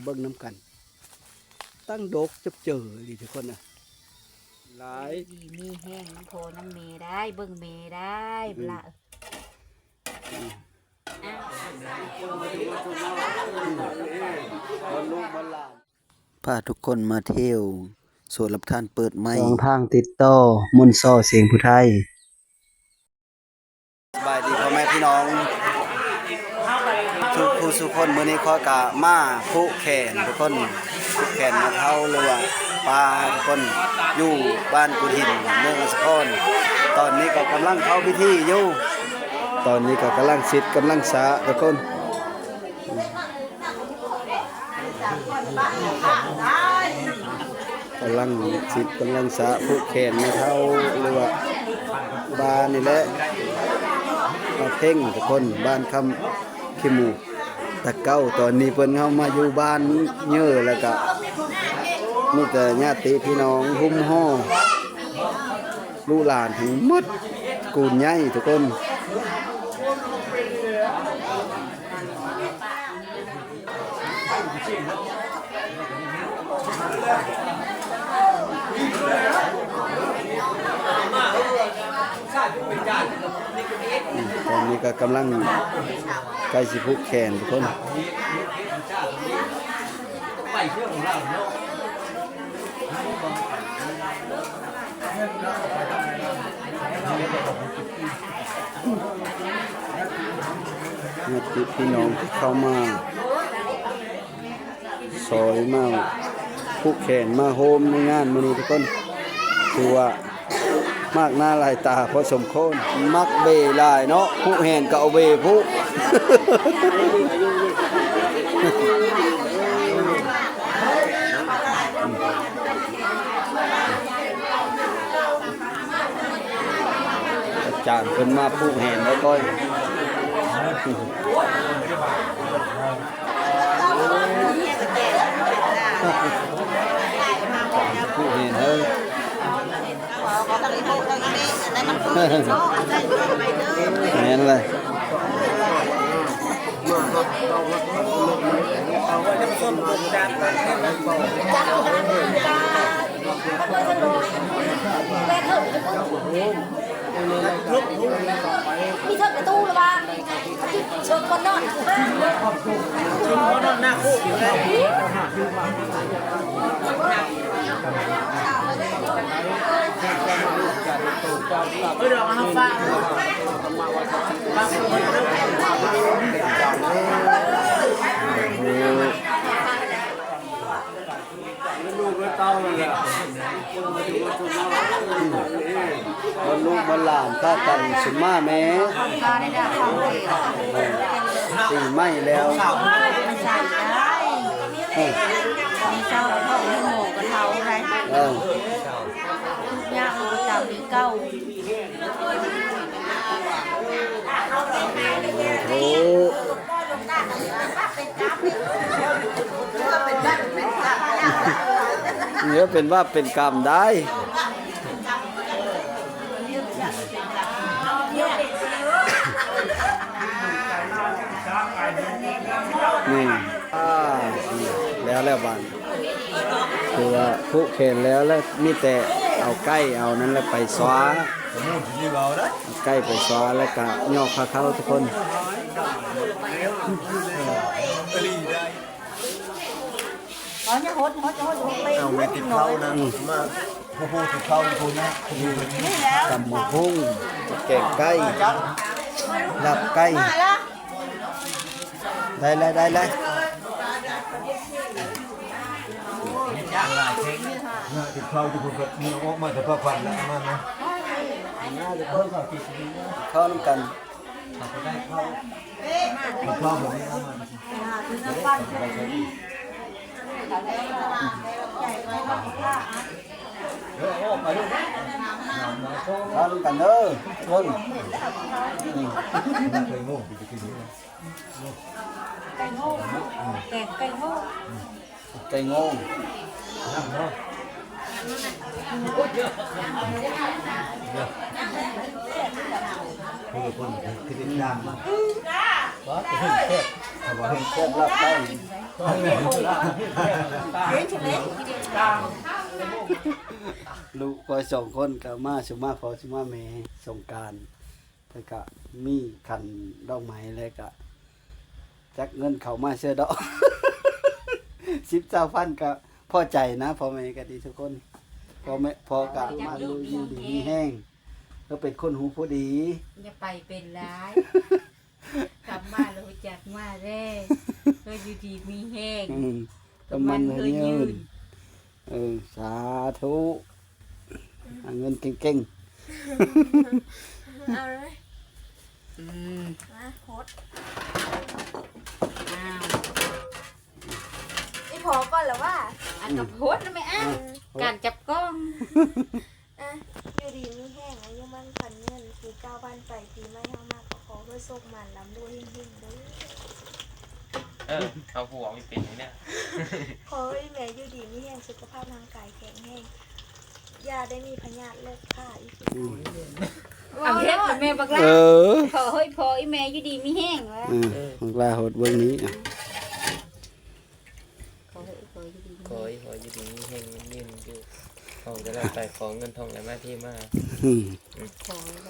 ເບິ່ງນຳກັນ ຕັ້ງດົກຈັບເຈີອີ່ຫຼີທຸກຄົນນະ ຫຼາຍ ຢູ່ດີມີແຮງນຳພໍ່ນຳແມ່ໄດ້ ເບິ່ງແມ່ໄດ້ ອືມ ລະ ອືມ ອ່ະ ອືມ ບອນລູກບອນຫຼານ ພາທຸກຄົນມາທ່ຽວສວນລຳທານເປີດໃໝ່ ຊ່ອງທາງຕິດຕໍ່ມົນຊໍສຽງຜູ້ໄທ. ສະບາຍດີພໍ່ແມ່ພີ່ນ້ອງທຸກຜູ້ສູ່ຄົນ ມື້ນີ້ຂ້ອຍກະມາຜູກແຂນທຸກຄົນ ຜູກແຂນແມ່ເຖົ້າ ຫຼືວ່າປ້າທຸກຄົນ ຢູ່ບ້ານກຸນຫີນ ເມືອງອັດສະພອນ. ຕອນນີ້ກໍກຳລັງເຂົ້າພິທີຢູ່ ຕອນນີ້ກໍກຳລັງສິດກຳລັງສາທຸກຄົນ. ກຳລັງສິດກຳລັງສາຜູກແຂນແມ່ເຖົ້າ ຫຼືວ່າບ້ານນີ້ແຫຼະ ບ້ານເພັງທຸກຄົນ ບ້ານຄຳຂີ້ໝູກ ແຕ່ເກົ່າ. ຕອນນີ້ເພິ່ນເຮົາມາຢູ່ບ້ານເຍີ ແລ້ວກະມີແຕ່ຍາດຕິພີ່ນ້ອງຫຸ້ມຫໍ່ ລູກຫຼານທັງໝົດ ກູນໃຫຍ່ທຸກຄົນ. ຕອນນີ້ກໍກຳລັງໃກ້ຊິຜູກແຂນທຸກຄົນ. ຍາດຕິພີ່ນ້ອງທີ່ເຂົ້າມາຊ່ອຍມາຜູກແຂນມາໂຮມໃນງານມື້ນີ້ທຸກຄົນ ຖືວ່າ ມາກໜ້າຫຼາຍຕາພໍສົມຄວນ ມັກເບຫຼາຍເນາະ ຜູ້ແຮງກໍເອົາເບຜູ້ ອາຈານເພິ່ນມາຜູກແຮງແລ້ວກໍ ຜູ້ເຫັນເອີຍ ແມ່ນແຫຼະ ມີເທິງປະຕູລະວ່າ ເຊີນຄົນນອນ ຄົນນອນໜ້າຄຸຢູ່ແລ້ວ ເອີ ດອກເຮົາຟັງ ລູກເຕົ້ານັ້ນແຫຼະ ອືມ ເພິ່ນລູກເພິ່ນຫຼານພາກັນສຸມມາແມ່ ເອີ ປີໃໝ່ແລ້ວ ເອີ ເອີ ຍາກປະຈຳປີເກົ່າ ໂອ້ໂຫ ເອີ ເປັນບາບເປັນກຳໄດ້ ນີ້ ອ່າ ແລ້ວແລ້ວບາດ ຄືວ່າຜູກແຂນແລ້ວ ແລ້ວມີແຕ່ເອົາໄກ່ເອົານັ້ນແຫຼະໄປຊວາ ເອົາໄກ່ໄປຊວາ ແລ້ວກະຫຍໍ້ພາເຂົ້າທຸກຄົນ ເອົາແມ່ຕິບເຂົ້ານະ ມາ ຜູ້ຜູ້ຕິບເຂົ້າຜູ້ນະ ຕຳບັກຫຸ່ງ ແກງໄກ່ ລາບໄກ່ ໄດ້ແລ້ວ ໄດ້ແລ້ວ ກິນເຂົ້າຢູ່ພຸ້ນກໍມີອອກມາແຕ່ພາຂວັນແລ້ວ ມາ ມາ ກິນເຂົ້ານຳກັນ ກິນເຂົ້າແບບນີ້ ເອົາມາ ເອີ ເອົາມາ ເອີ ເອົາມາ ເອີ ເອົາມາ ເອີ ກິນເຂົ້ານຳກັນເດີ ເອີ ກິນ ໄກ່ໂງ່ ໄກ່ໂງ່ ແກງໄກ່ໂງ່ ໄກ່ໂງ່ ຄົນລະຄົນ ຄືຕິດຕາມ ຖ້າວ່າເຮັດແຊບລາບໄກ່ ລູກຂ້ອຍສອງຄົນກໍມາ ຊຸມມາພໍ່ຊຸມມາແມ່ສົງການ ແລ້ວກະມີຂັນດອກໄມ້ ແລ້ວກະຈັກເງິນເຂົ້າມາເຊື່ອດອກ ສິບຊາວພັນ ກໍພໍໃຈນະ ພໍ່ແມ່ກໍດີທຸກຄົນ ພໍ່ແມ່ ພໍ່ກໍມາຢູ່ ຢູ່ດີມີແຮງ ກໍເປັນຄົນຫູຜູ້ດີ ຢ່າໄປເປັນຫຼາຍ ກັບມາແລ້ວຮູ້ຈັກມາແດ່ ເອີ ຢູ່ດີມີແຮງ ອືມ ຕຳມັນເຮີຍຍືນ ເອີ ສາທຸ ຫາເງິນເກັ່ງໆ ເອົາເລີຍ ອືມ ມາໂພດ ອ້າວ ອີ່ພໍກ່ອນລະວ່າ ອັນກໍໂພດນະແມ່ ອ້າວ ອືມ ການຈັບກ້ອງ ອ່ະ ຢູ່ດີມີແຮງ ອາຍຸໝັ້ນຂວັນຍືນ ປີເກົ່າຜ່ານໄປ ປີໃໝ່ເຮົາມາ ກໍຂໍໃຫ້ໂຊກໝານ ລ່ຳລວຍເຮັງໆ ເດີ. ເອີ ເອົາຜູ້ເວົ້າບໍ່ເປັນນີ້ນະ. ຂໍໃຫ້ແມ່ຢູ່ດີມີແຮງ ສຸຂະພາບຮ່າງກາຍແຂງແຮງ ຢ່າໄດ້ມີພະຍາດໂລຄາອີກ. ອືມ ເວົ້າແລ້ວແມ່ບັກຫຼ້າ ເອີ ຂໍໃຫ້ພໍ່ອີ່ແມ່ຢູ່ດີມີແຮງວ່າ ເອີ ບັກຫຼ້າໂຫດເບິ່ງນີ້ ອ່ະ. ຂໍໃຫ້ພໍ່ຢູ່ດີມີແຮງ ຂໍໃຫ້ພໍ່ຢູ່ດີມີແຮງ ຍືນຢູ່ຫ້ອງຕະຫຼອດໄປ ຂໍເງິນທອງໄຫຼມາເທມາ ອືມ ຂໍໄວ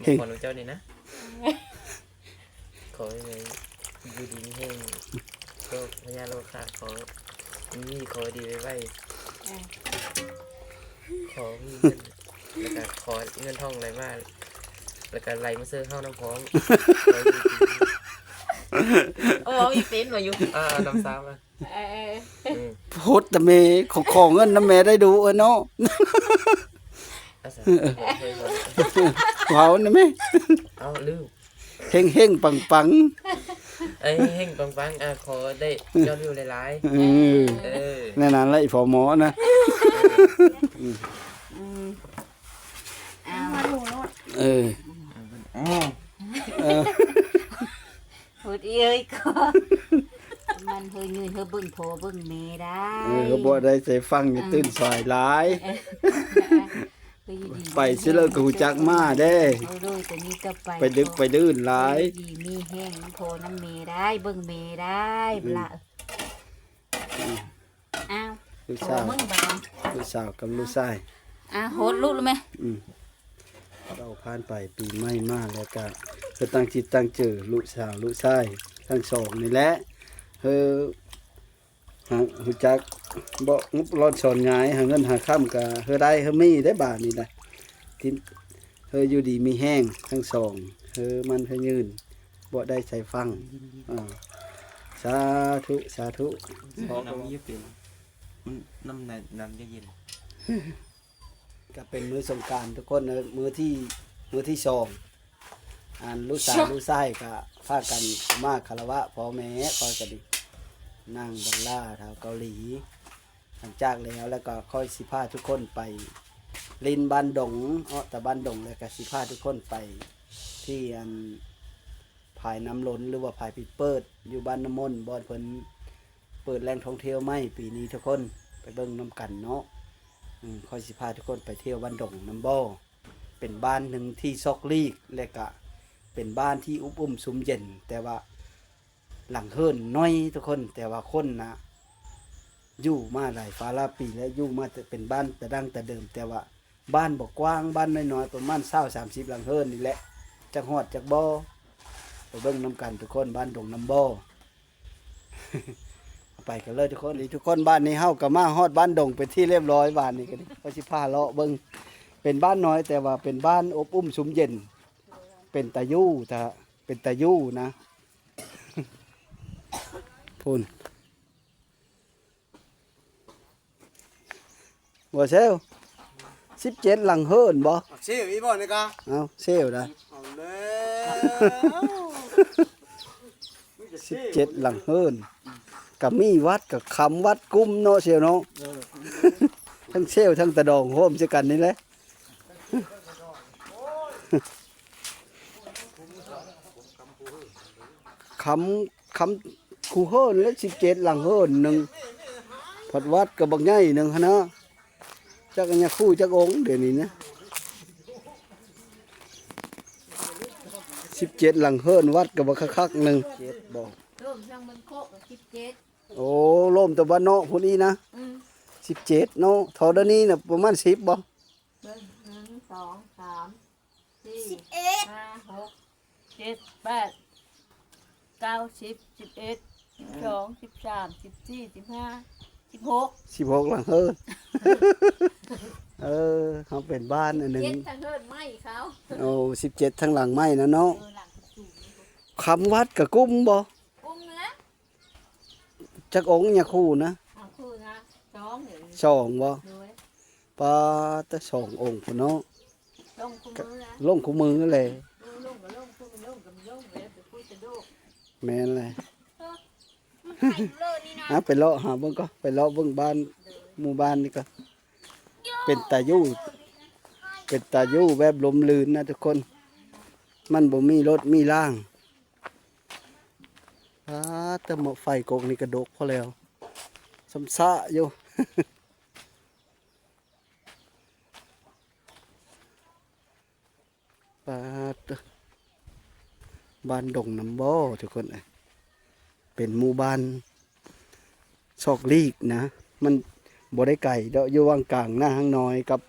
ໆ ເຮັງ ຂໍນຳເຈົ້ານີ້ນະ ຂໍໃຫ້ແມ່ຢູ່ດີມີແຮງ ໂລກພະຍາດໂລຄາ ຂໍມີຂໍດີໄວໆ ເອີ ຂໍມີເງິນ ແລ້ວກະຂໍເງິນທອງໄຫຼມາ ແລ້ວກະໄຫຼມາເຊີເຮົານຳພ້ອມ ເວົ້າບໍ່ເປັນວ່າຢູ່ ອ່າ ນຳຊາວ ເອີ ອືມ ໂພດແຕ່ແມ່ ຂໍ ຂໍເງິນນຳແມ່ໄດ້ດູ ເອີເນາະ ເວົ້ານຳແມ່ ເອົ້າ ລືມ ເຮັງໆ ປັງໆ ເອີ ເຮັງໆ ປັງໆ ອ່າ ຂໍໄດ້ຍອດວິວຫຼາຍໆ ເອີ ເອີ ແນວນັ້ນແຫຼະ ອີ່ພໍ່ໝໍນະ ເອີ ອືມ ອືມ ອ້າວ ເອີ ເອີ ເອີ ໂພດເອີຍກໍ ມັນເຮີຍຍືນ ເຮີເບິ່ງພໍ່ເບິ່ງແມ່ໄດ້ ເອີ ບໍ່ໄດ້ໃສ່ຟັງ ຢ່າຕື່ນສາຍຫຼາຍ ເອີ ໄປຊິເລີກກໍຮູ້ຈັກມາເດ້ ເອີ ໂດຍ ແຕ່ນີ້ກໍໄປ ໄປດຶກໄປດື່ນຫຼາຍ ດີມີແຮງນຳພໍ່ນຳແມ່ໄດ້ ເບິ່ງແມ່ໄດ້ ອືມ ລະ ອືມ ອ້າວ ລູກສາວ ລູກສາວກັບລູກຊາຍ ອ່າ ໂຫດລູກແມ່ ອືມ ເຮົາຜ່ານໄປປີໃໝ່ມາແລ້ວກະ ເພິ່ນຕັ້ງຈິດຕັ້ງໃຈ ລູກສາວລູກຊາຍທັງສອງນີ້ແຫຼະ ເຮີ ຫາ ຮູ້ຈັກເບາະງົບລອນສອນຫງາຍ ຫາເງິນຫາຄຳກະເຮີໄດ້ເຮີມີໄດ້ບາດນີ້ນະ ທີ່ເຮີຢູ່ດີມີແຮງທັງສອງ ເຮີໝັ້ນເຮີຍືນ ບໍ່ໄດ້ໃສ່ຟັງ ອ່າ ສາທຸ ສາທຸ ນ້ຳຢູ່ເປັນ ມັນ ນ້ຳໃນ ນ້ຳເຢັນ ກໍເປັນມື້ສົງການທຸກຄົນເອີ ມື້ທີ ມື້ທີສອງ ອັນລູກສາວລູກຊາຍກໍພາກັນມາຄາລະວະພໍ່ແມ່ຂ້ອຍກໍດີ ນາງບັງລາ ທ້າວເກົາຫຼີ ຫຼັງຈາກແລ້ວ ແລ້ວກໍຂ້ອຍຊິພາທຸກຄົນໄປຫຼິ້ນບ້ານດົງ ເອາະຕາບ້ານດົງ ແລ້ວກໍຊິພາທຸກຄົນໄປທີ່ອັນ ຝາຍນ້ຳລົ້ນ ຫຼືວ່າຝາຍປິດເປີດ ຢູ່ບ້ານນ້ຳມົນ ບ່ອນເພິ່ນເປີດແຫຼ່ງທ່ອງທ່ຽວໃໝ່ປີນີ້ ທຸກຄົນໄປເບິ່ງນຳກັນເນາະ ອືມ ຂ້ອຍຊິພາທຸກຄົນໄປທ່ຽວບ້ານດົງນຳບໍ່ ເປັນບ້ານໜຶ່ງທີ່ຊອກຫຼີກ ແລະກະເປັນບ້ານທີ່ອົບອຸ່ມຊຸ່ມເຢັນ ແຕ່ວ່າຫຼັງເຮືອນໜ້ອຍທຸກຄົນ ແຕ່ວ່າຄົນນະ ຢູ່ມາຫຼາຍຟ້າຫຼາຍປີແລ້ວ ຢູ່ມາແຕ່ເປັນບ້ານແຕ່ດັ້ງແຕ່ເດີມ ແຕ່ວ່າ ບ້ານບໍ່ກວ້າງ ບ້ານນ້ອຍໆ ປະມານຊາວສາມສິບຫຼັງເຮືອນນີ້ແຫຼະ ຈັກຮອດຈັກບໍ່ ໄປເບິ່ງນຳກັນທຸກຄົນ ບ້ານດົງນ້ຳບໍ່ ໄປກັນເລີຍທຸກຄົນ ນີ້ທຸກຄົນ ບາດນີ້ເຮົາກໍມາຮອດບ້ານດົງເປັນທີ່ລຽບຮ້ອຍ ບາດນີ້ກໍດີ ຂ້ອຍຊິພາເລາະເບິ່ງ ເປັນບ້ານນ້ອຍ ແຕ່ວ່າເປັນບ້ານອົບອຸ່ມຊຸ່ມເຢັນ ເປັນຕາຢູ່ ຕາ ເປັນຕາຢູ່ນະ ພຸ້ນ. ບໍ່ເຊວ ສິບເຈັດຫຼັງເຮືອນບໍ່ ເຊວອີກບໍ່ນີ້ກະ ເອົ້າ ເຊວໄດ໋ ເອົາແລ້ວ ສິບເຈັດຫຼັງເຮືອນ ກະມີວັດ ກະຄຳວັດກຸມເນາະ ເຊວເນາະ ເອີ ທັງເຊວ ທັງຕາດອງ ໂຮມໃສ່ກັນນີ້ແຫຼະ ຄຳ ຄຳ ຄູ່ເຮືອນແຫຼະ ສິບເຈັດຫຼັງເຮືອນໜຶ່ງ ພັດວັດກໍບັກໃຫຍ່ໜຶ່ງຫັ້ນນະ ຈັກອັນຍາຄູ່ຈັກອົງດຽວນີ້ນະ ສິ ສິບເຈັດຫຼັງເຮືອນ ວັດກໍບໍ່ຄັກໆໜຶ່ງ ເຈັດບໍ່? ເລີ່ມທາງເມືອງໂຄກກໍສິບເຈັດ ໂອ້ ເລີ່ມແຕ່ບ້ານເນາະພຸ້ນອີ່ນະ ອືມ ສິບເຈັດເນາະ ເທົ່າດຽວນີ້ນະປະມານສິບບໍ່? ເບິ່ງ ໜຶ່ງ ສອງ ສາມ ສີ່ ສິບເອັດ ຫ້າ ຫົກ ເຈັດ ແປດ ເກົ້າ ສິບ ສິບເອັດ ສິບສອງ ສິບສາມ ສິບສີ່ ສິບຫ້າ ສິບຫົກ ສິບຫົກຫຼັງເຮືອນ ເອີ ເຮົາເປັນບ້ານອັນໜຶ່ງ ສິບເຈັດທາງເຮືອນໄມ້ເຂົາ ໂອ້ ສິບເຈັດທາງຫຼັງໄມ້ນະເນາະ ເອີ ຫຼັງສູງ ຄຳວັດກະກຸ້ມບໍ່? ກຸ້ມນະ ຈັກອົງຍາຄູນະ? ຍາຄູນະ ສອງ ສອງບໍ່? ໂດຍ ປາດ ແຕ່ສອງອົງພຸ້ນເນາະ ລົງຄູ່ມື້ນະ ລົງຄູ່ມື້ແຫຼະ ເອີ ລົງກໍລົງ ຄູ່ບໍ່ລົງກໍບໍ່ລົງ ແລ້ວແຕ່ຜູ້ສະດວກ ແມ່ນແຫຼະ ເອີ ມັນໄປເລີຍນີ້ນະ ອ່ະ ໄປເລາະຫາເບິ່ງກ່ອນ ໄປເລາະເບິ່ງບ້ານ ໂດຍ ໝູ່ບ້ານນີ້ກ່ອນ ເປັນຕາຢູ່ ເປັນຕາຢູ່ແບບລົມລື່ນນະທຸກຄົນ ມັນບໍ່ມີລົດມີລາງ ປາດ ແຕ່ໝໍ້ໄຟກົກນີ້ກະດົກພໍແລ້ວ ຊຳຊະຢູ່ ປາດ ບ້ານດົງນ້ຳບໍ່ທຸກຄົນເອີຍ ເປັນໝູ່ບ້ານຊອກຫຼີກນະ ມັນບໍ່ໄດ້ໄກດອກ ຢູ່ຫວ່າງກາງໜ້າຫ້າງນ້ອຍກັບ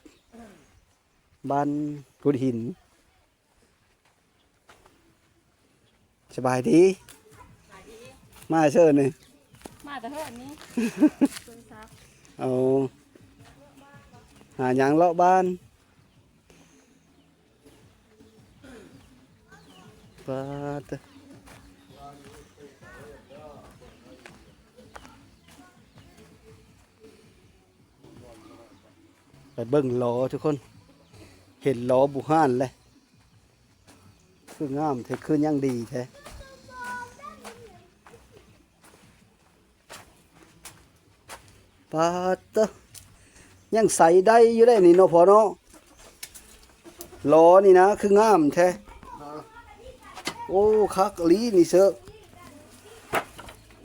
ບ້ານກຸດຫີນ. ສະບາຍດີ ສະບາຍດີ ມາເຊີນີ້ ມາແຕ່ເຮືອນນີ້ ເອົາ ຫາຫຍັງເລາະບ້ານ ປາດ ໄປເບິ່ງຫຼໍທຸກຄົນ ເຫັນຫຼໍບູຮານແຫຼະ ຄືງາມແທ້ ຄືຍັງດີແທ້ ປາດເຕີ ຍັງໃຊ້ໄດ້ຢູ່ເດ້ນີ້ເນາະພໍ່ເນາະ ຫຼໍນີ້ນະ ຄືງາມແທ້ ໂອ້ ຄັກອີ່ຫຼີນີ້ເຊີ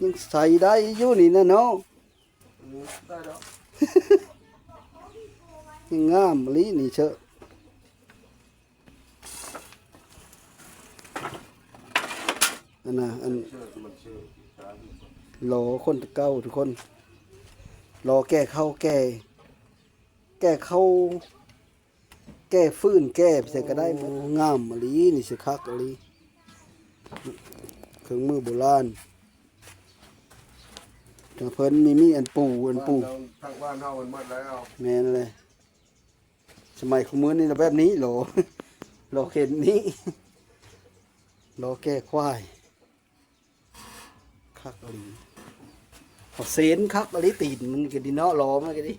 ຍັງໃຊ້ໄດ້ຢູ່ນີ້ນະເນາະ. ອືມ ໄດ້ແລ້ວ ງາມອີ່ຫຼີນີ້ເຊີ ອັນນ່າ ອັນ ເຊີ ມັນເຊີ ຫຼໍຄົນແຕ່ເກົ່າທຸກຄົນ ຫຼໍແກ່ເຂົ້າ ແກ່ ແກ່ເຂົ້າ ແກ່ຟືນແກ່ໃສກໍໄດ້ ໂອ້ ງາມອີ່ຫຼີນີ້ ຊິຄັກອີ່ຫຼີ ເຄື່ອງມືໂບລານ ເພິ່ນມີ ມີອັນປູ ອັນປູ ທາງບ້ານເຮົາມັນໝົດແລ້ວ ແມ່ນແຫຼະ ສະໄໝຂອງມື້ນີ້ລະແບບນີ້ ຫຼໍ ຫຼໍເຂັນນີ້ ຫຼໍແກ່ຄວາຍ. ຄັກອີ່ຫຼີ ເອົາເຊນຄັກອີ່ຫຼີ ຕີນມັນກະດີເນາະ ຫຼໍມັນກະດີ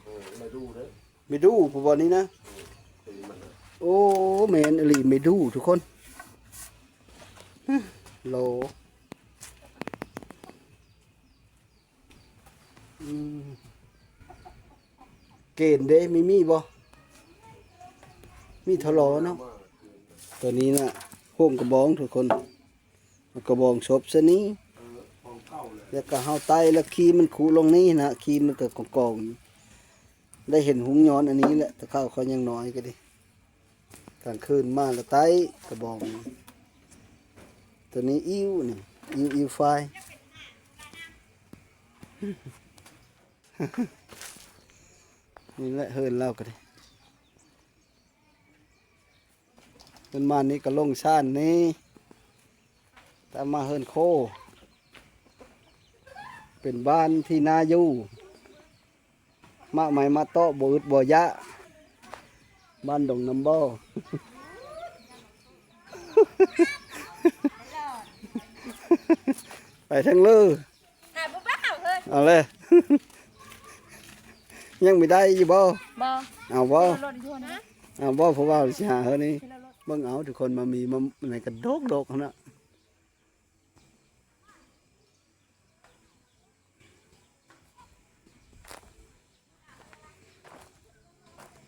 ເອີ ໄມ້ດູ່ເດີ ໄມ້ດູ່ຜູ້ບ່ອນນີ້ນະ ເອີ ຕີນມັນນະ ໂອ້ ແມ່ນອີ່ຫຼີ ໄມ້ດູ່ທຸກຄົນ ຫຼໍ ອືມ ເກນເດ ມີ ມີບໍ່? ມີເທົ່າຫຼໍເນາະ ໂຕນີ້ນະ ໂຮງກະບອງທຸກຄົນ ກະບອງສົບຊະນີ້ ແລ້ວກະເຮົາໄຕ້ ແລ້ວຂີ້ມັນຄຸລົງນີ້ນະ ຂີ້ມັນກະກອງໆ ໄດ້ເຫັນຮຸງຍ້ອນອັນນີ້ແຫຼະ ແຕ່ເຂົາ ເຂົາຍັງນ້ອຍກະດີ ກາງຄືນມາລະໄຕ້ກະບອງ ໂຕນີ້ອິ້ວນີ້ ອິ້ວ ອິ້ວຟາຍ ນີ້ແຫຼະເຮືອນລາວກະດີ ເຮືອນມານີ້ກະລົງຊານນີ້ ຕາມມາເຮືອນໂຄ ເປັນບ້ານທີ່ໜ້າຢູ່ ໝາກໄມ້ມາເຕາະບໍ່ອຶດບໍ່ຢາກ ບ້ານດົງນ້ຳບໍ່ ໄປທາງເລີ ອ່ະ ບໍ່ເອົາເຮີ້ຍ ເອົາເລີຍ ຍັງມີໄດ້ຢູ່ບໍ່? ບໍ່ ເອົາບໍ່? ເອົາລົດຢູ່ຫັ້ນນະ ເອົາບໍ່? ເພາະວ່າຊິຫາເຮີ້ນີ້ ເບິ່ງເອົາທຸກຄົນ ມາມີມາໃນກະດົກໆຫັ້ນນະ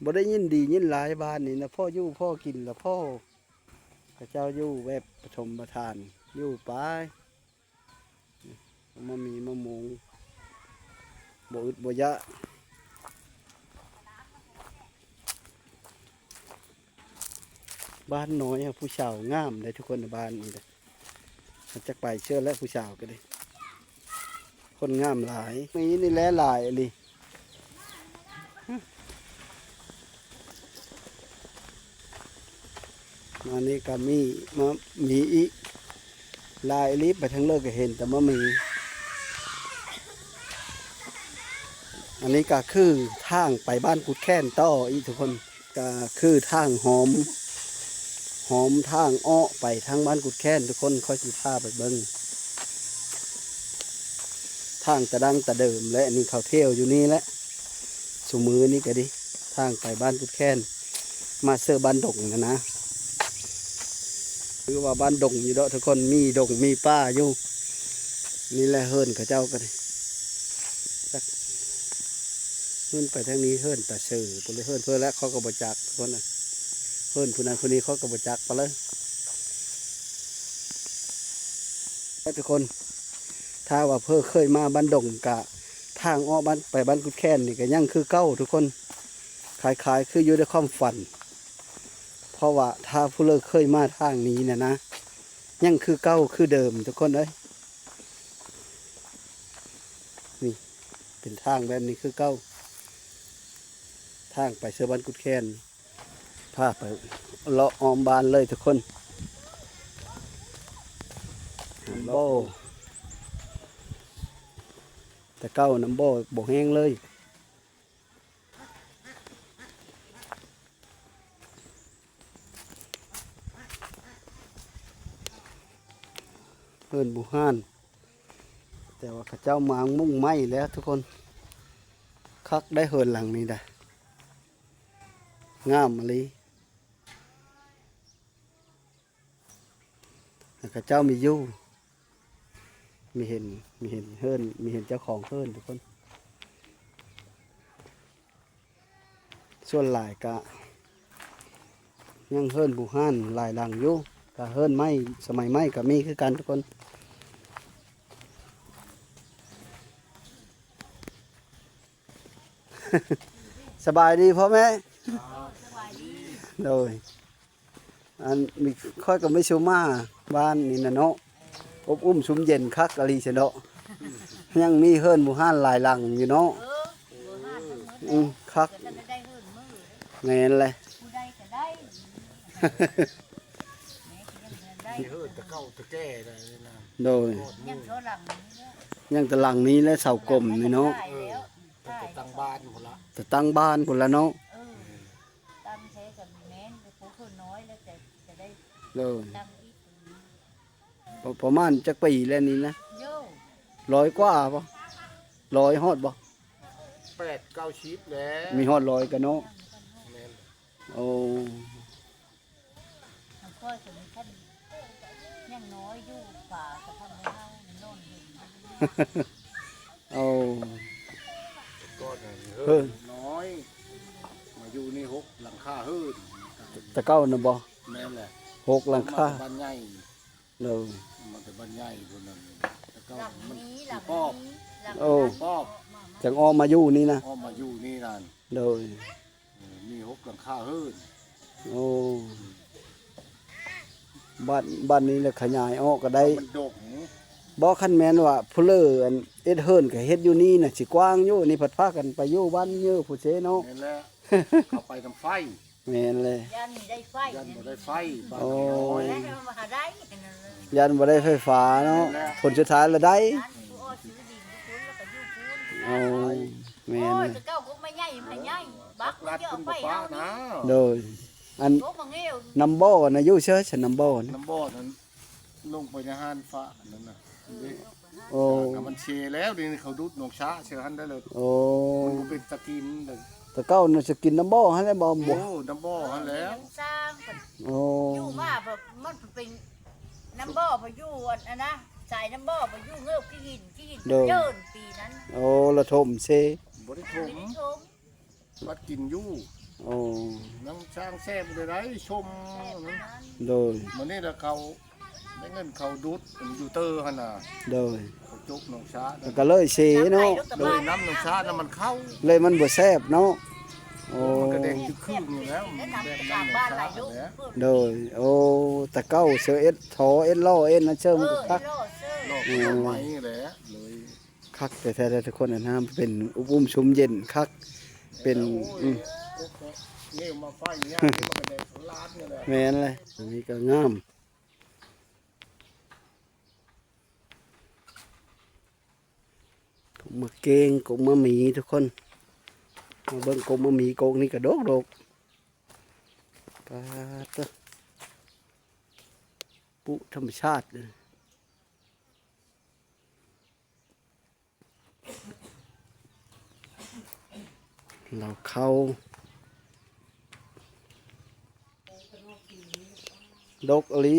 ບໍ່ໄດ້ຍິນດີຍິນຫຼາຍບ້ານນີ້ນະ ພໍຢູ່ພໍກິນລະພໍ ເຂົາເຈົ້າຢູ່ແບບປະຖົມປະຖານ ຢູ່ໄປ ມາມີມາມຸງ ບໍ່ອຶດບໍ່ຢາກ. ບ້ານນ້ອຍ ຜູ້ສາວງາມເດ້ທຸກຄົນ ໃນບ້ານນີ້ເດ້. ຈັກໄປເຊີແລ້ວ ຜູ້ສາວກໍໄດ້ ຄົນງາມຫຼາຍ ມີນີ້ແຫຼະຫຼາຍອີ່ຫຼີ. ມານີ້ກໍມີ ມາ ມີອີກຫຼາຍອີ່ຫຼີ ໄປທາງເລີກກໍເຫັນແຕ່ມະໝີ. ອັນນີ້ກໍຄືທາງໄປບ້ານກຸດແຄ້ນຕໍ່ອີກທຸກຄົນ. ກະຄືທາງຫອມ ຫອມທາງເອາະໄປທາງບ້ານກຸດແຄ້ນ ທຸກຄົນ. ຂ້ອຍຊິພາໄປເບິ່ງ ທາງຕະດັງຕະເດີມ ແລະ ອັນນີ້ເຂົາທ່ຽວຢູ່ນີ້ແຫຼະ ຊຸມື້ນີ້ກະດີ ທາງໄປບ້ານກຸດແຄ້ນ ມາເຊີບ້ານດົງຫັ້ນນະ. ຄືວ່າບ້ານດົງຢູ່ດອກທຸກຄົນ ມີດົງມີປ່າຢູ່. ນີ້ແຫຼະເຮືອນເຂົາເຈົ້າກໍໄດ້ ຈັກ ເຮືອນໄປທາງນີ້ ເຮືອນຕາເຊີພຸ້ນ ເຮືອນເພິ່ນແຫຼະ ເຂົາກໍບໍ່ຈັກທຸກຄົນ. ເຮືອນຜູ້ນັ້ນຜູ້ນີ້ເຂົາກໍບໍ່ຈັກປານໃດ ທຸກຄົນ. ຖ້າວ່າເພິ່ນເຄີຍມາບ້ານດົງ ກະທາງອອກບ້ານ ໄປບ້ານກຸດແຄ້ນນີ້ກໍຍັງຄືເກົ່າທຸກຄົນ ຄ້າຍໆຄືຢູ່ໃນຄວາມຝັນ. ເພາະວ່າຖ້າຜູ້ເລີກເຄີຍມາທາງນີ້ນະນະ ຍັງຄືເກົ່າຄືເດີມທຸກຄົນເອີຍ. ນີ້ເປັນທາງແບບນີ້ຄືເກົ່າ ທາງໄປເຊີບ້ານກຸດແຄ້ນ. ພາໄປເລາະອ້ອມບ້ານເລີຍທຸກຄົນ. ນ້ຳບໍ່ ແຕ່ເກົ່ານ້ຳບໍ່ບໍ່ແຫ້ງເລີຍ. ເຮືອນບູຮານ ແຕ່ວ່າເຂົາເຈົ້າມາມຸງໄມ້ແລ້ວທຸກຄົນ. ຄັກໄດ໋ເຮືອນຫຼັງນີ້ໄດ໋ ງາມອີ່ຫຼີ. ແລ້ວເຂົາເຈົ້າມີຢູ່ ມີເຫັນ ມີເຫັນເຮືອນ ມີເຫັນເຈົ້າຂອງເຮືອນທຸກຄົນ. ສ່ວນຫຼາຍກະຍັງເຮືອນບູຮານຫຼາຍຫຼັງຢູ່ ກະເຮືອນໄມ້ ສະໄໝໃໝ່ກະມີຄືກັນທຸກຄົນ. ສະບາຍດີພໍ່ແມ່. ໂດຍ ອັນນີ້ຂ້ອຍກໍໄປສູ່ມາບ້ານນີ້ນະເນາະ ອົບອຸ່ມຊຸ່ມເຢັນຄັກອີ່ຫຼີຊັ້ນເນາະ. ຍັງມີເຮືອນບູຮານຫຼາຍຫຼັງຢູ່ເນາະ. ເອີ ບູຮານທັງໝົດ ອືມ ຄັກ ກໍທັນໄດ້ເຮືອນມື້. ແມ່ນແຫຼະ ຜູ້ໃດກໍໄດ້ ແມ່ກໍຍັງບໍ່ທັນໄດ້ ມີເຮືອນແຕ່ເກົ່າແຕ່ແກ່ໄດ໋ນະ. ໂດຍ ຍັງແຕ່ຫຼັງນີ້ແຫຼະ ຍັງແຕ່ຫຼັງນີ້ແຫຼະ ເສົາກົມນີ້ເນາະ. ເອີ ແຕ່ຕັ້ງບ້ານພຸ້ນລະ ແຕ່ຕັ້ງບ້ານພຸ້ນລະເນາະ. ເອີ ຕັ້ງແທ້ກໍແມ່ນ ໄປປູກເຮືອນນ້ອຍແລ້ວ ຈະ ຈະໄດ້ ໂດຍ ຕັ້ງອີກ. ປະ ປະມານຈັກປີແລ້ວນີ້ນະ? ໂຢ ຮ້ອຍກວ່າບໍ່? ຮ້ອຍຮອດບໍ່? ແປດເກົ້າສິບແລ້ວ ມີຮອດຮ້ອຍກະເນາະ. ແມ່ນ ໂອ້ ຂ້ອຍກໍມີແຕ່ຍັງນ້ອຍຢູ່ ປາກໍທຳໃຫ້ເຮົານອນເຫັນ. ໂອ້ ແຕ່ກ່ອນນັ້ນເຮືອນນ້ອຍ ມາຢູ່ນີ້ຫົກຫຼັງຄາເຮືອນ. ແຕ່ເກົ່ານະບໍ່? ແມ່ນແຫຼະ ຫົກຫຼັງຄາ ມາແຕ່ບ້ານໃຫຍ່. ໂດຍ ມາແຕ່ບ້ານໃຫຍ່ພຸ້ນນັ້ນ ແຕ່ເກົ່າມັນ ຫຼັງນີ້ ຫຼັງນີ້ ໂອ້ ຫຼັງນັ້ນ ປອບ ຈັ່ງອອກມາຢູ່ນີ້ນະ ອອກມາຢູ່ນີ້ນັ້ນ. ໂດຍ ເອີ ມີຫົກຫຼັງຄາເຮືອນ. ໂອ້ ບາດ ບາດນີ້ລະຂະຫຍາຍອອກກໍໄດ້ ມັນດົງ. ບໍ່ ຄັນແມ່ນວ່າຜູ້ເລີອັນເຮັດເຮືອນກໍເຮັດຢູ່ນີ້ນະ ຊິກວ້າງຢູ່. ນີ້ພັດພາກັນໄປຢູ່ບ້ານເຍີຜູ້ເຊເນາະ. ແມ່ນແລ້ວ ເຂົາໄປນຳໄຟ. ແມ່ນແຫຼະ ຢ້ານມີໄດ້ໄຟ ຢ້ານບໍ່ໄດ້ໄຟ ບ້ານນ້ອຍ ໂອ້ ຢ້ານບໍ່ໄດ້ໄຟຟ້າເນາະ. ແມ່ນແຫຼະ ຜົນສຸດທ້າຍລະໄດ້ ໂອ້ ແມ່ນແຫຼະ ໂອ້ຍ ແຕ່ເກົ່າກົກໄມ້ໃຫຍ່ ໄມ້ໃຫຍ່ ບັກມັນເຍາະໄປເຮົານີ້. ໂດຍ ອັນ ກົກມະງຽວ ນ້ຳບໍ່ນະ ຢູ່ເຊີຊະ ນ້ຳບໍ່ນະ ນ້ຳບໍ່ນັ້ນ ລົງໄປໃນຮ້ານຟ້ານັ້ນນະ. ໂອ້ ກະມັນເຊແລ້ວ ດຽວນີ້ເຂົາດູດໜອງຊາເຊຫັ້ນໄດ້ເລີຍ. ໂອ້ ມັນບໍ່ເປັນຕາກິນເລີຍ. ແຕ່ເກົ່ານະຈະກິນນ້ຳບໍ່ຫັ້ນແຫຼະບໍ່? ໂອ້ ນ້ຳບໍ່ຫັ້ນແຫຼະ. ໂອ້ ຢູ່ມາແບບມັນເປັນນ້ຳບໍ່ ໄປຢູ່ອັນ ອັນນະ ສາຍນ້ຳບໍ່ ໄປຢູ່ເງີບຂີ້ຫີນ ຂີ້ຫີນ ໂດຍ ເຈີນປີນັ້ນ. ໂອ້ ລະຖົມເຊ ບໍ່ໄດ້ຖົມ ບໍ່ໄດ້ຖົມ. ບັດກິນຢູ່. ໂອ້ ນາງຊ້າງແຊບເລີຍໄດ໋ ຊົມ. ໂດຍ ມື້ນີ້ລະເຂົາໄດ້ເງິນ ເຂົາດູດຢູ່ເຕີຫັ້ນນະ. ໂດຍ ເຂົາຈົກໜອງຊາ ແລ້ວກໍເລີຍເຊເນາະ. ໂດຍ ນ້ຳໜອງຊານະມັນເຂົ້າ ເລີຍມັນບໍ່ແຊບເນາະ. ໂອ້ ມັນກະແດງຈຶກຄຶ່ງຢູ່ແລ້ວ ແບບນັ້ນ ໂດຍ ໂອ້ ແຕ່ເກົ່າເຊີເອັດທໍ່ເອັດລໍ້ເອັດນັ້ນເຊີມັນກະຄັກ ເອີ ເອີ ໄມ້ແຫຼະ ເລີຍ ຄັກແທ້ໆ ທຸກຄົນ ອັນນັ້ນເປັນອຸ້ມຊຸ່ມເຢັນຄັກ ເປັນ ອືມ ແມ່ນແຫຼະ ອັນນີ້ກະງາມ ກົກໝາກເກງ ກົກໝາກໝີ ທຸກຄົນ ມາເບິ່ງກົກໝາກໝີ ກົກນີ້ກະດົກໆ ປາດເຕີ ປຸທຳມະຊາດເລີຍ. ລາວເຂົ້າ ດົກອີ່ຫຼີ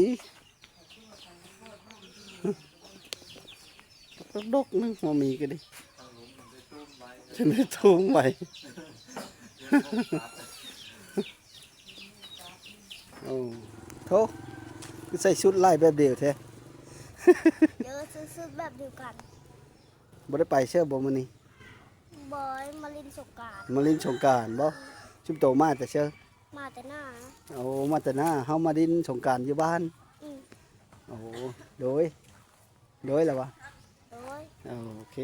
ດົກໆ ໜຶ່ງ ບໍ່ມີກະດີ ຈະໄດ້ຕູມໄວ້ ໂອ້ ໂທ້ ຄືໃສ່ຊຸດລາຍແບບດຽວແທ້ ເອີ ໃສ່ຊຸດແບບດຽວກັນ. ບໍ່ໄດ້ໄປເຊີບໍ່ມື້ນີ້? ບໍ່ ມາຫຼິ້ນສົງການ ມາຫຼິ້ນສົງການບໍ່? ຊຸມໂຕມາແຕ່ເຊີ? ມາແຕ່ໜ້າ ໂອ້ ມາແຕ່ໜ້າ ເຮົາມາຫຼິ້ນສົງການຢູ່ບ້ານ ອືມ ໂອ້ ໂດຍ ໂດຍລະວະ ໂດຍ ໂອເຄ.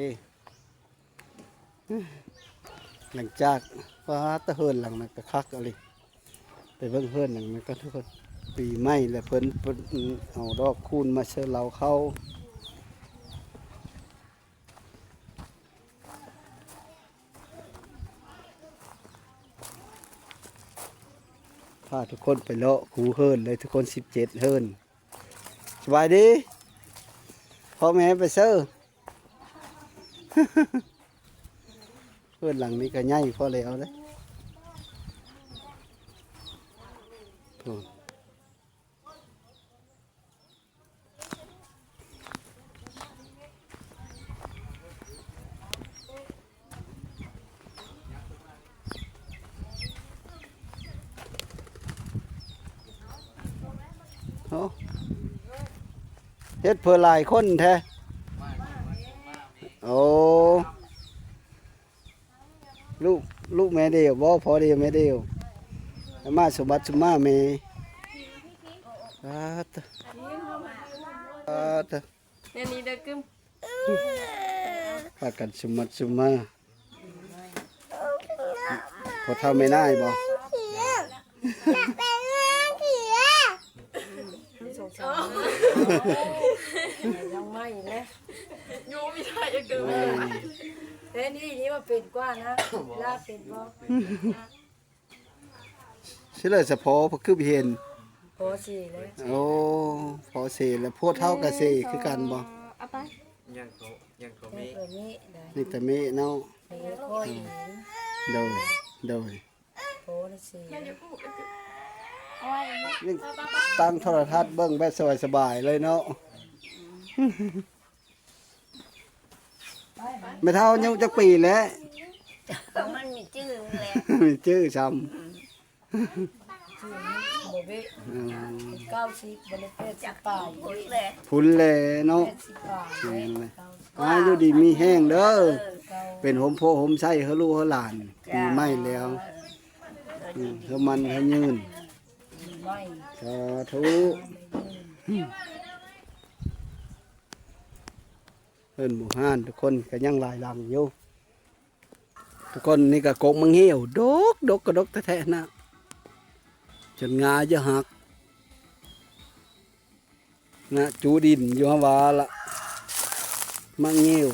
ຫຼັງຈາກ ປາດ ແຕ່ເຮືອນຫຼັງນັ້ນກະຄັກອີ່ຫຼີ ໄປເບິ່ງເຮືອນຫຼັງນັ້ນກ່ອນທຸກຄົນ ປີໃໝ່ແລ້ວເພິ່ນ ເພິ່ນເອົາດອກຄູນມາໃສ່ເລົາເຂົ້າ ພາທຸກຄົນໄປເລາະຄູ່ເຮືອນເລີຍທຸກຄົນ ສິບເຈັດເຮືອນ. ສະບາຍດີ ພໍ່ແມ່ໄປເຊີ ເຮືອນຫຼັງນີ້ກະໃຫຍ່ພໍແລ້ວເດ້ ໂອ້ ໂອ້ ເຮັດເພື່ອຫຼາຍຄົນແທ້ ໂອ້ ລູກ ລູກແມ່ດຽວບໍ່? ພໍ່ດຽວແມ່ດຽວ ອາມາສົມບັດຊຸມມາແມ່ ປາດ ປາດ ແນວນີ້ເດີກຶມ ພາກັນຊຸມມັດຊຸມມາ ພໍ່ເຖົ້າແມ່ນາຍບໍ່? ຍັງໃໝ່ແຫຼະ ຢູ່ມີໄດ້ຈັກເທື່ອ ແຕ່ນີ້ ນີ້ວ່າເປັນກວ່ານະ ລາເປັນບໍ່? ຊິເລີຍສະພໍ ຄືບໍ່ເຫັນ ພໍເສແລ້ວ ໂອ້ ພໍເສແລ້ວ ພວກເຖົ້າກະເສຄືກັນບໍ່? ເອົາໄປ ຍັງເຂົາ ຍັງເຂົາມີ ຍັງເຂົາມີໄດ໋ ມີແຕ່ເມະເນາະ ເມະຄ່ອຍ ໂດຍ ໂດຍ ພໍເສ ຍັງຕັ້ງໂທລະທັດເບິ່ງແບບສະບາຍໆ ເລີຍເນາະ. ແມ່ເຖົ້າອາຍຸຈັກປີແລ້ວ? ມັນມີຈື່ແຫຼະ ມີຈື່ຊ້ຳ ອືມ ຈື່ບໍ່ເບະ ອືມ ເກົ້າສິບ ບໍ່ໄດ້ແປດສິບປາຍ ພຸ້ນແຫຼະເນາະ ແປດສິບປາຍ ແມ່ນແຫຼະ ເກົ້າສິບ ອາຍຸດີມີແຮງເດີ ເອີ ເປັນໂຮມໂພໂຮມໄຊໃຫ້ລູກໃຫ້ຫຼານ ປີໃໝ່ແລ້ວ ເອີ ອືມ ໃຫ້ໝັ້ນໃຫ້ຍືນ ປີໃໝ່ ສາທຸ ເຮືອນໝູ່ຮ້ານທຸກຄົນກະຍັງຫຼາຍຫຼັງຢູ່ ທຸກຄົນ ນີ້ກະກົກໝາກງິ້ວ ດົກ ດົກກະດົກແທ້ໆ ຫັ້ນນະ ຈົນງ່າຈະຫັກ ງ່າຈູດິນຢູ່ຫັ້ນວ່າລະ ໝາກງິ້ວ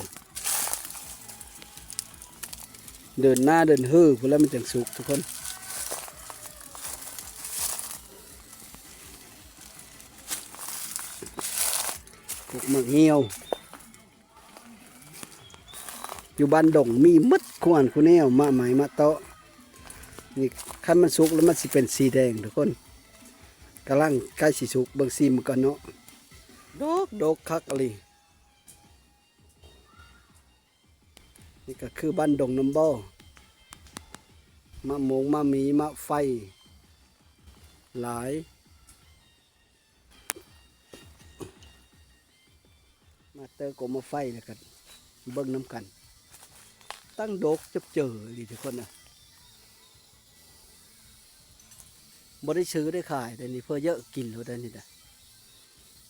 ເດືອນໜ້າເດືອນຮືພຸ້ນແຫຼະມັນຈັ່ງສຸກທຸກຄົນ ກົກໝາກງິ້ວ. ຢູ່ບ້ານດົງມີໝົດຄູ່ອັນຄູ່ແນວ ໝາກໄມ້ໝາກເຕາະ ນີ້ຄັນມັນສຸກແລ້ວມັນຊິເປັນສີແດງທຸກຄົນ ກຳລັງໃກ້ຊິສຸກ ເບິ່ງສີມັນກ່ອນເນາະ ດົກ ດົກຄັກອີ່ຫຼີ ນີ້ກະຄືບ້ານດົງນ້ຳບໍ່ ໝາກໂມງ ໝາກມີ ໝາກໄຟ ຫຼາຍ. ມາເຕີກົມໝາກໄຟແລ້ວກະເບິ່ງນຳກັນ ຕັ້ງດົກຈັບເຈີອີ່ຫຼີທຸກຄົນນະ ບໍ່ໄດ້ຊື້ໄດ້ຂາຍເດ້ນີ້ ເພື່ອເຍາະກິນໂລດເດ້ນີ້ນະ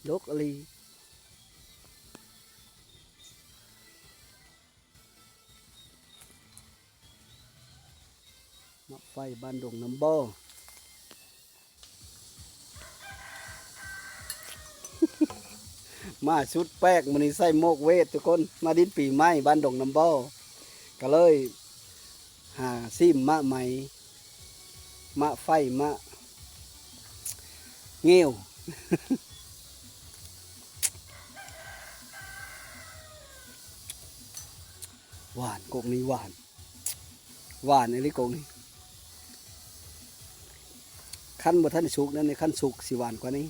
ດົກອີ່ຫຼີ. ໝາກໄຟບ້ານດົງນ້ຳບໍ່ ມາຊຸດແປກ ມື້ນີ້ໃສ່ໝວກເວດທຸກຄົນ ມາດິນປີໃໝ່ບ້ານດົງນ້ຳບໍ່ ກະເລີຍຫາຊີມໝາກໄໝ ໝາກໄຟ ໝາກ ງິ້ວ ຫວານ ກົກນີ້ຫວານ ຫວານອີ່ຫຼີກົກນີ້ ຄັນບໍ່ທັນສຸກນັ້ນ ຄັນສຸກຊິຫວານກວ່ານີ້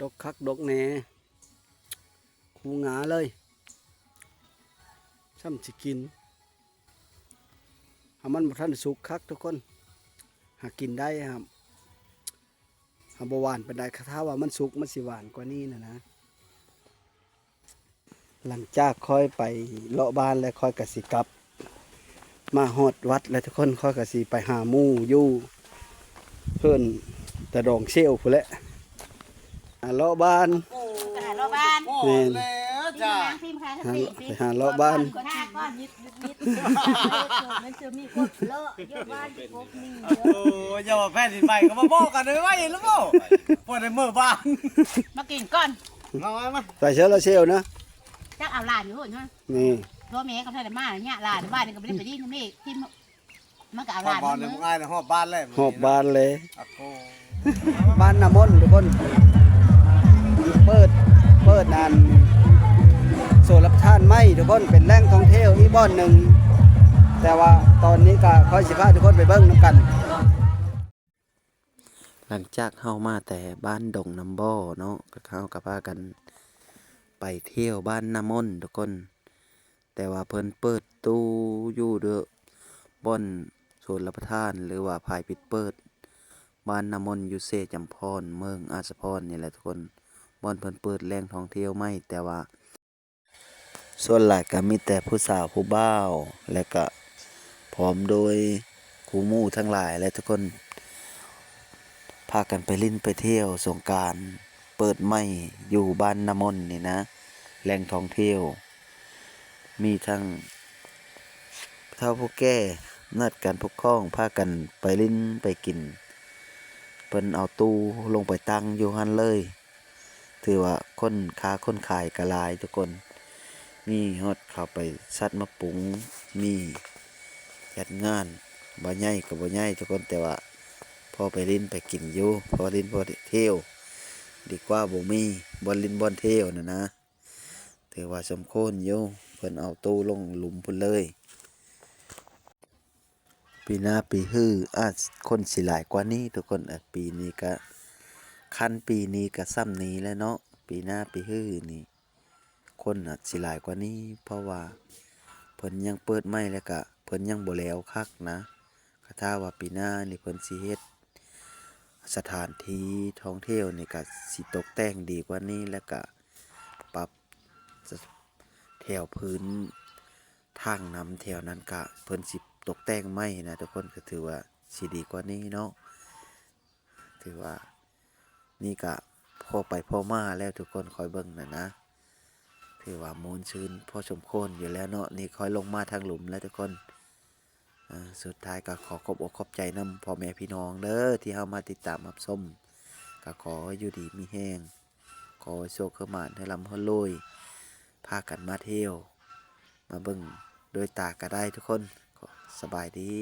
ດົກຄັກດົກແນ່ ຄູງາເລີຍ ຊ່ຳຊິກິນ ຫາມັນບໍ່ທັນສຸກຄັກທຸກຄົນ ຫາກິນໄດ້ ຫາ ຫາບໍ່ຫວານປານໃດ ຖ້າວ່າມັນສຸກມັນຊິຫວານກວ່ານີ້ນະນະ. ຫຼັງຈາກຂ້ອຍໄປເລາະບ້ານແລ້ວ ຂ້ອຍກະຊິກັບ ມາຮອດວັດແລ້ວທຸກຄົນ ຂ້ອຍກະຊິໄປຫາໝູ່ຢູ່ເຮືອນຕາດອງເຊວພຸ້ນແຫຼະ ຫາເລາະບ້ານ ໄປຫາເລາະບ້ານ ແມ່ນ ແລ້ວຈ້າ ທີມງານ ທີມງານ ຫາ ໄປຫາເລາະບ້ານ ມັນຈະມີຄົນເລາະຢູ່ບ້ານ ໂອ້ຍ ຢ່າວ່າແຜ່ນດິນໄຫວກໍມາບອກກັນໄວ້ໆ ແລ້ວບໍ່ ບໍ່ໄດ້ເມືອບ້ານ ມາກິນກ່ອນ ມາ ມາ ມາ ໃສ່ເສື້ອລາເຊວນະ ຈັກເອົາຫຼານຢູ່ພຸ້ນນະ ນີ້ ໂທແມ່ກໍບໍ່ໄດ້ມາ ຍາຫຼານບ້ານນີ້ກໍບໍ່ໄດ້ໄປຫຼິ້ນນຳແມ່ ທີ່ ມັນກໍເອົາຫຼານ ຮອດບ້ານເລີຍ ຮອບບ້ານເລີຍ ອາໂກ ບ້ານນ້ຳມົນທຸກຄົນ ເປີດ ເປີດອັນ ສວນລະປະທານໃໝ່ທຸກຄົນ ເປັນແຫຼ່ງທ່ອງທ່ຽວອີກບ່ອນໜຶ່ງ ແຕ່ວ່າຕອນນີ້ກໍຄ່ອຍຊິພາທຸກຄົນໄປເບິ່ງນຳກັນ. ຫຼັງຈາກເຮົາມາແຕ່ບ້ານດົງນ້ຳບໍ່ເນາະ ກໍເຮົາກໍພາກັນໄປທ່ຽວບ້ານນ້ຳມົນທຸກຄົນ ແຕ່ວ່າເພິ່ນເປີດຕູ້ຢູ່ເດີ ບ່ອນໂຊນລະປະທານ ຫຼືວ່າພາຍປິດເປີດ ບ້ານນ້ຳມົນຢູ່ເຊຈຳພອນ ເມືອງອາດສະພອນນີ້ແຫຼະທຸກຄົນ ບ່ອນເພິ່ນເປີດແຫຼ່ງທ່ອງທ່ຽວໃໝ່ ແຕ່ວ່າ ສ່ວນຫຼາຍກໍມີແຕ່ຜູ້ສາວຜູ້ບ່າວ ແລະກະພ້ອມໂດຍຄູ່ໝູ່ທັງຫຼາຍແຫຼະທຸກຄົນ ພາກັນໄປຫຼິ້ນໄປທ່ຽວສົງການເປີດໃໝ່ຢູ່ບ້ານນ້ຳມົນນີ້ນະ ແຫຼ່ງທ່ອງທ່ຽວ ມີທັງຜູ້ເຖົ້າຜູ້ແກ່ ອຳນາດການປົກຄອງ ພາກັນໄປຫຼິ້ນໄປກິນ ເພິ່ນເອົາຕູ້ລົງໄປຕັ້ງຢູ່ຫັ້ນເລີຍ. ຖືວ່າຄົນຄ້າຄົນຂາຍກໍຫຼາຍທຸກຄົນ ມີຮອດເຂົ້າໄປສັດມາປຸງ ມີຈັດງານ ບໍ່ໃຫຍ່ກໍບໍ່ໃຫຍ່ທຸກຄົນ ແຕ່ວ່າພໍໄປຫຼິ້ນໄປກິນຢູ່ ພໍຫຼິ້ນພໍທ່ຽວ ດີກວ່າບໍ່ມີບ່ອນຫຼິ້ນບ່ອນທ່ຽວນັ້ນນະ ຖືວ່າສົມຄວນຢູ່ ເພິ່ນເອົາຕູ້ລົງຫຼຸມພຸ້ນເລີຍ. ປີໜ້າປີຮືອາດຄົນຊິຫຼາຍກວ່ານີ້ທຸກຄົນ ເອີ ປີນີ້ກະ ຄັນປີນີ້ກະຊ່ຳນີ້ແຫຼະເນາະ ປີໜ້າປີຮືນີ້ຄົນອາດຊິຫຼາຍກວ່ານີ້ ເພາະວ່າເພິ່ນຍັງເປີດໃໝ່ ແລ້ວກະເພິ່ນຍັງບໍ່ແລ້ວຄັກນະ ກະຖ້າວ່າປີໜ້ານີ້ເພິ່ນຊິເຮັດສະຖານທີ່ທ່ອງທ່ຽວນີ້ກະຊິຕົກແຕ່ງດີກວ່ານີ້ ແລ້ວກະປັບ ສະ ແຖວພື້ນທາງນຳແຖວນັ້ນກະເພິ່ນຊິຕົກແຕ່ງໃໝ່ນະທຸກຄົນ ກະຖືວ່າຊິດີກວ່ານີ້ເນາະ ຖືວ່ານີ້ກະພໍໄປພໍມາແລ້ວທຸກຄົນ ຂ້ອຍເບິ່ງນະນະ ຖືວ່າມ່ວນຊື່ນພໍສົມຄວນຢູ່ແລ້ວເນາະ ນີ້ຂ້ອຍລົງມາທາງລຸ່ມແລ້ວທຸກຄົນ. ອາ ສຸດທ້າຍກໍຂໍຂອບອົກຂອບໃຈນຳພໍ່ແມ່ພີ່ນ້ອງເດີ ທີ່ເຮົາມາຕິດຕາມຮັບຊົມ ກໍຂໍໃຫ້ຢູ່ດີມີແຮງ ຂໍໃຫ້ໂຊກໃຫ້ໝານ ໃຫ້ລ່ຳໃຫ້ລວຍ ພາກັນມາທ່ຽວ ມາເບິ່ງດ້ວຍຕາກໍໄດ້ທຸກຄົນ ສະບາຍດີ.